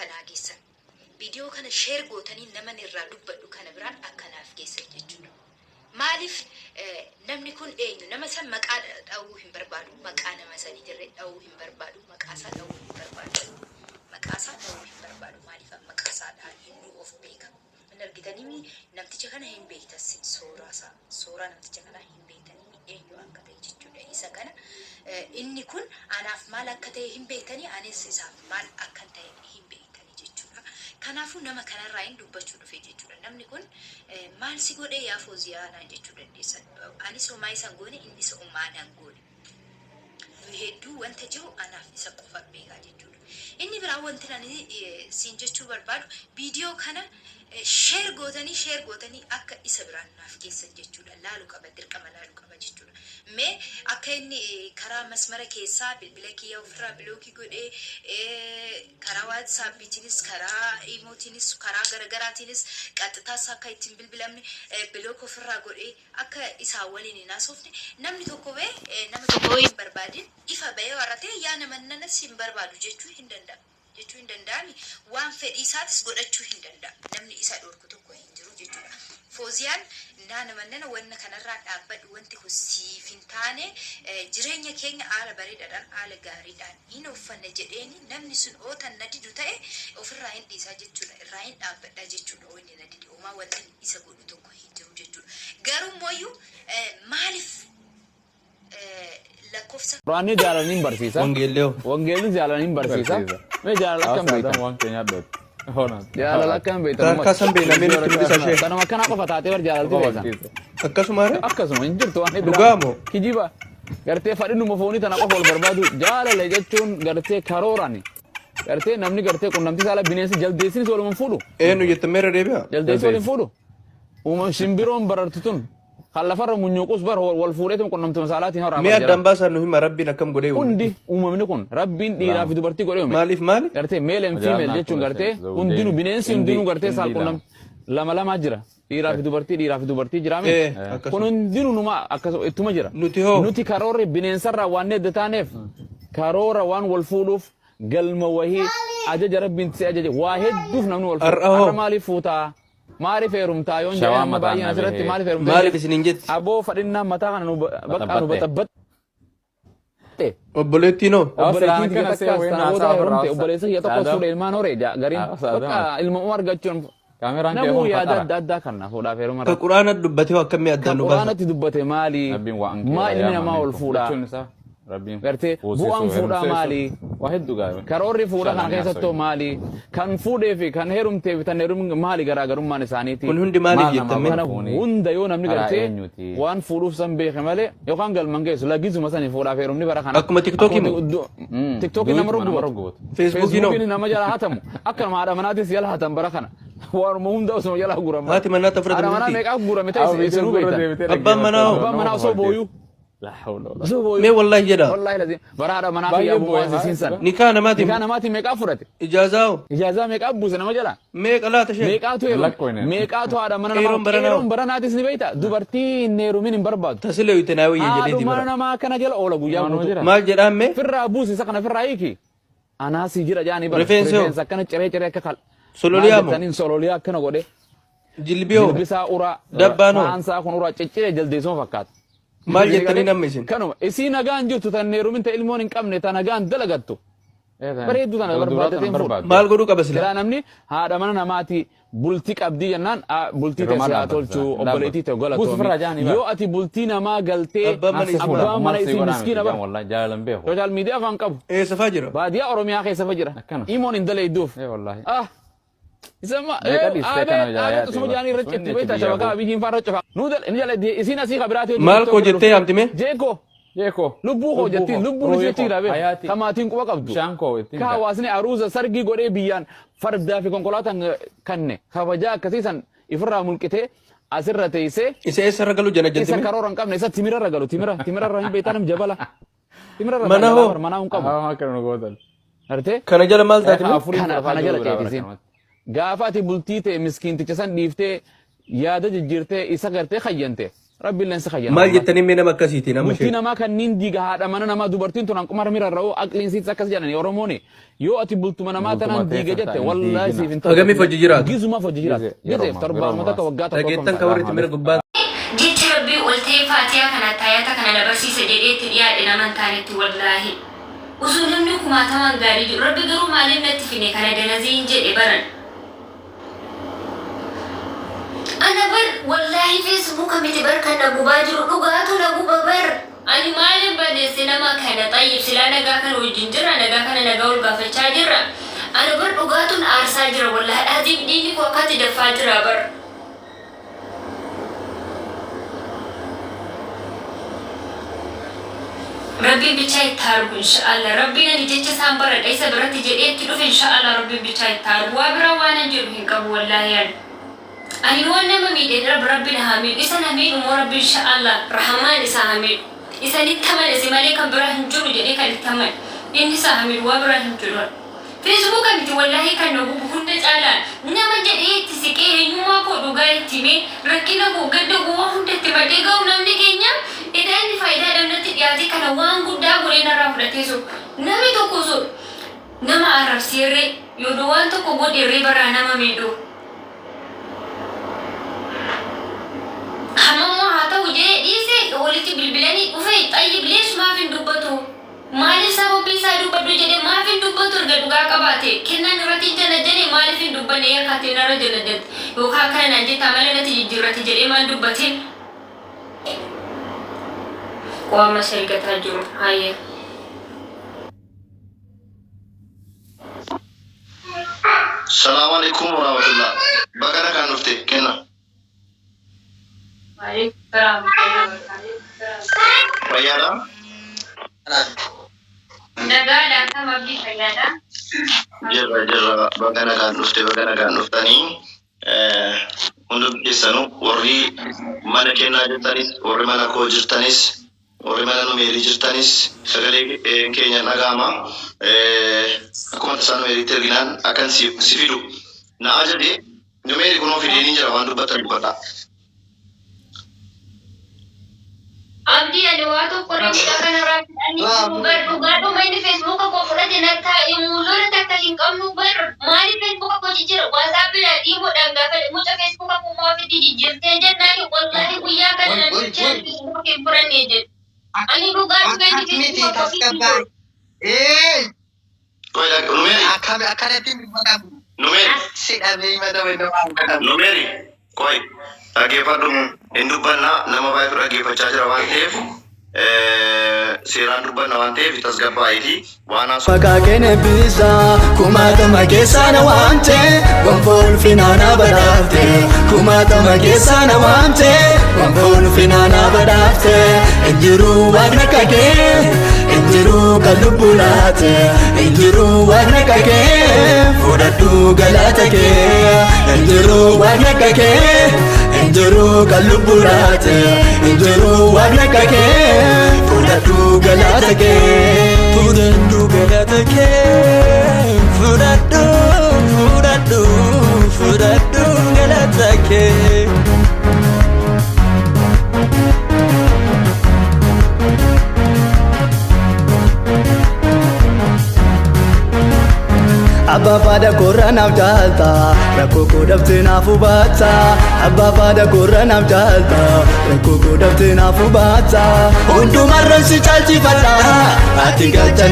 akka naa geessan. Viidiyoo kana share gootanii naman irraa dubbadhu kana biraan akka naaf geessan jechuudha. Maaliif namni kun eenyu? Nama san maqaa dha'uu hin barbaadu. Maqaa nama saniitirree dha'uu hin barbaadu. Maqaa isaa dha'uu hin barbaadu. Maqaa isaa dha'uu hin barbaadu. Maaliif maqaa isaa dhahan innuu of beeka. Hin argitanii namticha kana hin beektan suuraa isaa. Suuraa namticha kanaa hin beektanii eenyu akka ta'e jechuudha. Isa kana inni kun anaaf maal akka ta'e hin beektanii, anis isaaf maal akka ta'e hin beektanii jechuudha. Kanaafuu nama kanarraa hin dubbachuu dhufe jechuudha. Namni kun maal si godhee yaa Fooziyaa naan jechuu dandeessan. Anis homaa isa hin goone, innis homaa nan goone. Nu hedduu wanta jiru anaaf isa qofa beekaa jechuudha. Inni biraa wanti ani siin jechuu barbaadu, viidiyoo kana share gootanii, share gootanii akka isa biraan naaf geessan jechuudha. Laalu qaba, dirqama laalu qaba jechuudha. Mee akka inni karaa masmara keessaa bilbila kiyya ofirraa block godhee, karaa WhatsAppiitiinis, karaa Imootiinis, karaa garagaraatiinis, qaxxitaas akka ittiin bilbilamne block ofirraa godhee, akka isaa waliin hin haasofne. Namni tokko ba'ee nama tokko hin barbaadin ifa ba'ee warra ta'e, yaa nama nanas hin barbaadu jechuu hin danda'a. Jechuu hin danda'ami. Waan fedhii isaatis godhachuu hin danda'a. Namni isa dhorku tokko hin jiru jechuudha. Fooziyaan naa nama nana wanna kanarraa dhaabbadhu, wanti kun siif hin taane, jireenya keenya haala bareedaadhaan, haala gaariidhaan hin uffanne jedheeni, namni sun ootan na didu ta'e ofirraa hin dhiisaa jechuudha. Irraa hin dhaabbadhaa jechuudha. Wanni na dide homaa wanti isa godhu tokko hin jiru jechuudha. Garuu mooyyuu maaliif lakkoofsa Quraanni jaalala hin barsiisa. Wangeelli hoo? Wangeelli jaalala hin barsiisa. Mee jaalala akkam beektan? Waan keenya dhooti. Jaalala akkam beektan? Sadarkaa san beekna, mee nutti mul'isa ishee. Kanuma akkanaa qofa taatee bar jaalalti beektan. Akkasuma ree? Akkasuma hin jirtu waan biraa. Dhugaa moo? Kijiba. Gartee fadhinuma foonii tana qofa wal barbaadu. Jaalala jechuun gartee karoorani. Gartee namni gartee qunnamtii saala bineensi jaldeessinis waluma hin fuudhu. Eenyu jettan meera deebi'a? Jaldeessi wal hin fuudhu. Uumam shimbiroon barartu tun kan lafarra munyuuqus bar wal fuudheetum qunnamtuma saalaatiin horaa Mee bar addaan baasaa nu hima, Rabbiin akkam godhee uume? Hundi uumamni kun Rabbiin dhiiraa fi dubartii godhee uume. Maaliif maali? Gartee male and female jechuun gartee hundinuu, bineensi hundinuu gartee saal qunnam lama lamaa jira. Dhiiraa fi dubartii, dhiiraa fi dubartii jira miti. Ee, Kun akkasuma. hundinuu numa akkasuma ittuma jira. Nuti hoo? Nuti karoorri bineensarraa waan adda taaneef karoora waan wal fuudhuuf galma wahii ajaja Rabbiin si ajaje waa hedduuf namni wal fuudha. Har'a hoo? Har'a maaliif fuutaa? Maaliif heerumtaa yoon jedhee Shawaa amma mataan baay'een na asirratti bahee. maaliif heerumtaa? Maaliif isiniin jetti? Aboo, fadhinnaan mataa kana nu bakka nu Baxabbatte. Baxabbatte. Obboleettiin hoo? Obboleettiin Akkana kiyya takkaas see tana booda haasaa heerumte, birraa obboleessa kiyya tokkos Saadam. fuudhe, ilmaan horee jaa gariin Saadam. bakka ilma argachuun Kaameraan kee namuu kun yaada fatara. adda addaa kanna fuudhaaf heeruma Ka irratti. Quraana dubbate hoo akkamii Ka addaan nu baasa? Quraanatti dubbate maali? Rabbiin waan Maa ilmi namaa ol fuudhaa? Jechuun isaa Rabbiin Gartee fuusisuu, bu'aan fuudhaa heerumsiisuu. maali? Waa hedduu gaarii. Karoorri fuudha kana Inshallah ni keessattoo haasofna. maali? Kan fuudhee fi kan heerumtee fi tan heerumne maali garaagarummaan isaaniiti? Kun hundi maaliif Maal jettan namaa mee? Kana fuunii? hunda yoo namni Karaa gartee eenyuti? waan fuudhuuf san beeke malee yookaan galman geessu lagizuma sani fuudhaaf heerumni bara kana. Akkuma TikTokii moo? TikTokii nama Duuti nama rugubatu. rugubatu. Feesbuukiin hoo? Feesbuukiin nama jala hatamu. Akkanuma haadha manaatis jala hatan bara kana. Waanuma hunda osuma jala guuran. Haati manaa ta Haadha manaa fudhatamti. meeqaa guurame ta'e isinuu beektan. Abbaan manaa hoo? Abbaan manaa osoo booyuu. La hawla wala. Osoo booyuu. Mee wallahi jedha. Wallahi lazim. Bara haadha manaa fi Baay'ee abbummaa boo'e, isiin san. Nikaa namaatiin Nikaa namaatiin meeqaa fudhate? Ijaazaa hoo? Ijaazaa meeqaa buuse nama jala? Meeqa laata isheen? Meeqaatu heerume? Lakkoyne. Meeqaatu haadha mana Qeeroon namaa? baranaa hoo? Qeeroon baranaatis ni beekta. Dubartii hin heerumin hin barbaadu. Tasilee uyte naa wayya jedheeti Haadhuma bara. namaa kana jala oola guyyaa Naannoo guutuu. jira. Maal jedhaan mee? Firraa buusi, isa kana firraa hiiki. Anaa si jira jaanii bara. Rifeensi hoo? Rifeensa akkana ciree ciree akka kal. Sololiyaa Maal moo? jettaniin sololiyaa akkana godhe. Jilbii hoo? Jilbisaa uraa. Dabbaan hoo? Taansaa kun uraa cicciree jaldeessuma fakkaata. Maal jettanii namni isin? Kanuma isii nagaan jirtu, tan heerumin, ta ilmoon hin qabne, ta nagaan dalagattu. Bareedduu tana barbaaddateen fuudha. Maal godhuu qaba sila? Silaa namni haadha mana namaati bultii qabdii jennaan, bultii ta'e Irrumaa si haa dhaabbata tolchu, silaa. obboleettii ta'e Buusu firraa jaanii galatoomi. bara. Yoo ati bultii namaa galtee Abbaan mana isii fuudha. abbaan mana isii miskiina bara. Wallahi jaalalan beeku. Social media afaan qabu. Eessa faa jira? Baadiyyaa Oromiyaa keessa fa jira. Akkana. Imoon hin daleeyduuf. Eh wallahi. Ah. Isa ma Meeqa dhiistee kana abeet jalaa abeet yaate osuma bara. jaanii irra Osoo citti inni beektaa achi shabakaa biyyaa abiyyiin faa irra cufa. Nuu dal inni jala isiin asii kabiraati hojii Maal koo TikTok irra jettee dhuftee. yaamti mee? Jeekoo. Jeekoo. Lubbuu koo jettiin, lubbuun isii achi jira beeku. Hayaati. Ka maatiin quba qabdu. Bishaan koo ittiin Ka hawaasni aruuza sargii godhee biyyaan fardaa fi konkolaataan kanne kabajaa akkasii san ifirraa mulqitee asirra teessee Isa eessarra galu jana isa jettime? karoora hin qabne, isa timirarra galu, timirarra hin beektan jabala. Timirarra Mana galaa hoo? bar, manaa hin qabu. Afaan akkana nu gootan. Artee? Kana jala maal taati mee? Afuriin Kana jala ceetisiin. Gaafa ati bultii ta'e miskiinticha san dhiiftee yaada jijjiirtee isa gartee kayyante. Rabbi illee si kayyana. Maal jettanii mee nama akkasiitiin amma Bultii ishee? namaa kanneen diiga haadha mana namaa dubartiin tun hanquma harmi rarra'u aqliin siits akkas jedhani Oromoon yoo ati bultuma namaa Bultuma tanaan diiga teessa jette ta'in wallaahi diigina. siif hin Hagamiif hojii jiraatu? Gizumaaf hojii jiraatu. Gize, yeroo Gizeef torbaanuma takka waggaa tokko Dhageettan kan warri itti mira gubbaa Jecha Rabbii ol ta'e Faatiyaa kana attaayata kana na barsiisa jedhee itti dhiyaadhe nama hin taanetti wallaahi. Osoo namni kumaatamaan gaarii jiru Rabbi garuu maaliif natti fine kana danaziin jedhe baran. Ana bar wallaahi Facebook miti bar kan na gubaa jiru dhugaatu na guba bar. Ani maalin balleesse nama kana xayyib silaa nagaa kana wajjin jirra nagaa kana nagaa wal gaafachaa jirra. Ana bar dhugaatu na aarsaa jira wallaahi aziim dhiigni koo akkaatti daffaa jira bar. Rabbiin bichaa itti haa argu insha'Allah Rabbiin ani jecha isaan baradha isa biratti jedhee itti dhufe insha'Allah Rabbiin bichaa itti haa argu waa biraa waanan jedhu hin qabu wallaahi ani ani waan nama miidhe rabbi rabbi na haa miidhu isa na miidhu immoo rabbi insha'Allah rahamaan isa haa miidhu isa nitti amane si malee kan biraa hin jiru jedhee kan itti amane inni isa haa miidhu waa biraa hin jedhu ani. Feesbuuka miti wallaahi kan na gubu hunda caalaa nama jedhee itti siqee eenyummaa koo dhugaa itti himee rakkina koo gadda koo waan hunda itti himadhee garuu namni keenya edaa inni faayidaa dhabnatti dhiyaatee kana waan guddaa godhee narraa fudhatee sobu namni tokko osoo nama arrabseerree yoodoo waan tokko godheerree baraa nama miidhu Hammammoo haa ta'u jedhee dhiise walitti bilbilanii dhufe xayyib leesh maaf hin dubbatu Maaliif sababbii isaa dubbadhu jedhe maaf hin dubbatu erga dhugaa qabaate kennaan irratti hin janajjane maaliif hin dubbanne yakka ati narra janajjante yookaan akkana naan jette amala natti jijjiirrate jedhee maan dubbatin Qo'ama si argataa jiru hayyee. Salaamu alaikum warahmatullah. Baga nagaan dhufte kenna. Waalaikum salaam warahmatullahi wabarakatuh. Fayyaadha? Nagaadha akkam abdii fayyaadha. Jirra jirra baga nagaan dhufte baga nagaan dhuftanii hundumti keessanuu warri mana kennaa jirtanis warri mana koo jirtanis warri mana numeerii jirtanis sagalee keenya dhaga'ama. Akkuma tasaa numeeriitti erginaan akkan si fidu na ajaje numeeri kunoo fideenii jira waan dubbattan dubbadhaa. Abdii ani waa tokko illee mucaa kanarraa fidhanii jiru bar dhugaadhuma inni feesbuuka koo fudhate na taa'e lola takka hin qabnu bar maaliif feesbuuka koo jijjiira waasaappiidhaan dhiimoodhaan gaafa muca feesbuuka koo maaf itti jijjiirtee jennaan wallaahi guyyaa kana namicha feesbuuka kee fudhannee jedhe ani dhugaadhuma inni Akkas miti feesbuuka koo tasgabbaa. Ee Qoy numeeri akkami akkanatti dubbatamu. numeeri Si dhabee himata wayii waan godhamu. numeeri qoy dhaggeeffadhu hin dubbanna nama baay'eetu dhaggeeffachaa jira waan ta'eef seeraan dubbanna waan ta'eef tasgabbaa'iiti waan haasoo Maqaa keen eebbisa kumaatama keessaa na waamte gonfoo ulfinaa na badhaafte kumaatama keessaa na waamte gonfoo ulfinaa na badhaafte injiruu waaqna kakee injiruu kan lubbuu laate injiruu waaqna kakee fudhadhu galata kee injiruu waaqna kakee injiruu kan lubbuu laate injiruu waaqna kakee fudhadhu galata kee. Fudhadhu galata kee fudhadhu fudhadhu fudhadhu galata kee. Abbaa faada korra naaf jaalta rakkoo koo dhabdee naaf hubatta abbaa faada korra naaf jaalta rakkoo koo dhabdee naaf hubatta hundumarran si caalchifadha ati galcha.